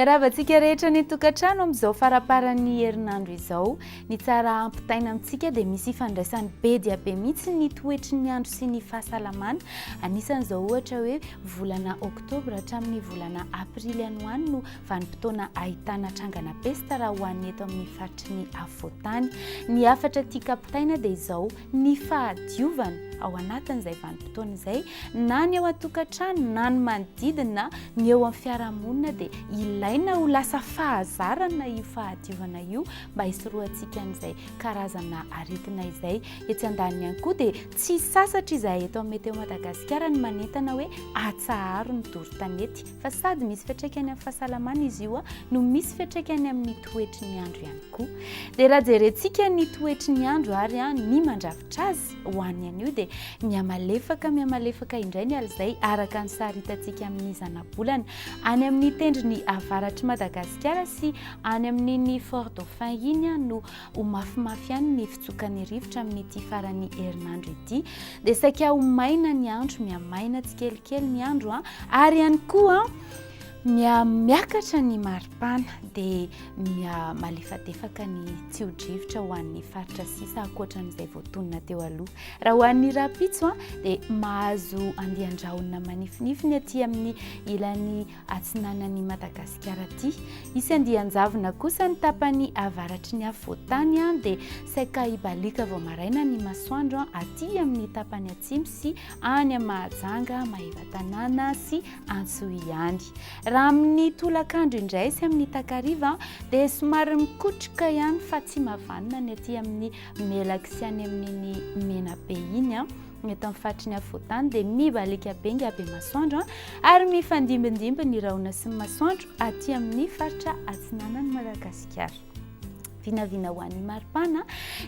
Miarahaba antsika rehetra any an-tokantrano amin'izao faramparan'ny herinandro izao. Ny tsara ampitaina amintsika dia misy ifandraisany be dia be mihitsy ny toetry ny andro sy ny fahasalamana. Anisan'izao ohatra hoe volana oktobra hatramin'ny volana aprily any ho any no vanim-potoana ahitana trangana pesta raha ho an'ny eto amin'ny faritry ny afovoan-tany. Ny hafatra tiako ampitaina dia izao, ny fahadiovana ao anatin'izay vanim-potoana izay, na ny ao an-tokantrano na ny manodidina, ny eo amin'ny fiarahamonina dia ilaina ho lasa fahazarana io fahadiovana io mba hisorohantsika an'izay karazana aretina izay. Etsy andaniny ihany koa dia tsy sasatra izahay eto amin'ny Météo Madagasikara ny manentana hoe atsaharo ny doro tanety fa sady misy fiantraikany amin'ny fahasalamana izy io no misy fiantraikany amin'ny toetry ny andro ihany koa. Dia raha jerentsika ny toetry ny andro ary ny mandrafitra azy ho an'ny anio dia mihamalefaka mihamalefaka indray ny alizay araka ny sary hitantsika amin'ny zanabolana any amin'ny tendrony avaratr'i Madagasikara sy any amin'iny Fort Dauphin iny no ho mafimafy ihany ny fitsokan'ny rivotra amin'ity faran'ny herinandro ity. Dia saika ho maina ny andro, mihamaina tsikelikely ny andro ary ihany koa mihamiakatra ny maripana dia mihamalefadefaka ny tsio-drivotra ho an'ny faritra sisa ankoatran'izay voatonona teo aloha. Raha ho an'ny rahampitso dia mahazo andian-drahona manifinify ny aty amin'ny ilany atsinanan'i Madagasikara aty. Hisy andian-javona kosa ny tapany avaratry ny afovoan-tany dia saika hibaliaka vao maraina ny masoandro aty amin'ny tapany atsimo sy any Mahajanga, Maevatanàna sy Antsohihy ihany. Raha amin'ny tolakandro indray sy amin'ny takariva dia somary mikotroka ihany fa tsy mavanona ny aty amin'ny Melaky sy any amin'iny Menabe iny. Ny eto amin'ny faritry ny afovoan-tany dia mibaliaka be ingahy Bemasoandro ary mifandimbindimby ny rahona sy ny masoandro aty amin'ny faritra atsinanan'i Madagasikara. Vinavina ho an'ny maripana,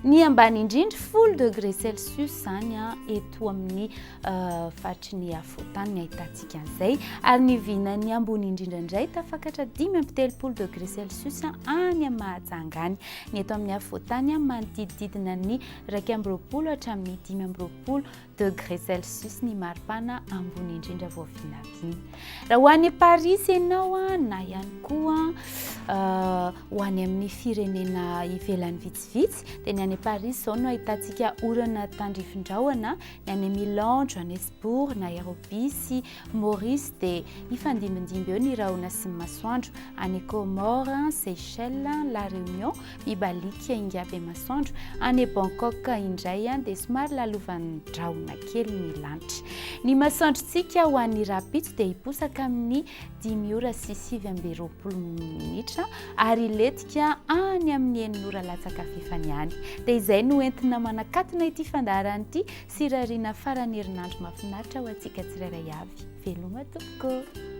ny ambany indrindra folo degré celsius izany eto amin'ny eh, faritry ny afovoan-tany ny ahitantsika an'izay ary ny vinan'ny ambony indrindra indray tafakatra 35 degré celsius any Mahajanga any. Ny eto amin'ny afovoan-tany manodidididina ny 21 hatramin'ny 25 degré celsius ny maripana ambony indrindra voavinavina. Raha ho any Parisy ianao na ihany koa ho any amin'ny firenena ivelany vitsivitsy dia ny any Parisy izao no ahitantsika orana tandrifin-drahona, ny any Milan, Johannesburg, Nairobi sy Maurice dia hifandimbindimby eo ny rahona sy ny masoandro. Any Comores, Seychelles, La Réunion, mibaliaka ingahy be masoandro. Any Bangkok indray dia somary lalovan'ny rahona kely ny lanitra. Ny masoandrontsika ho an'ny rahampitso dia hiposaka amin'ny dimy ora sy 29 minitra ary hilentika any amin'ny enina ora latsaka fefany any. Dia izay no entina manakatona ity fandaharana ity sy irariana faran'ny herinandro mahafinaritra ho antsika tsirairay avy. Veloma tompoko!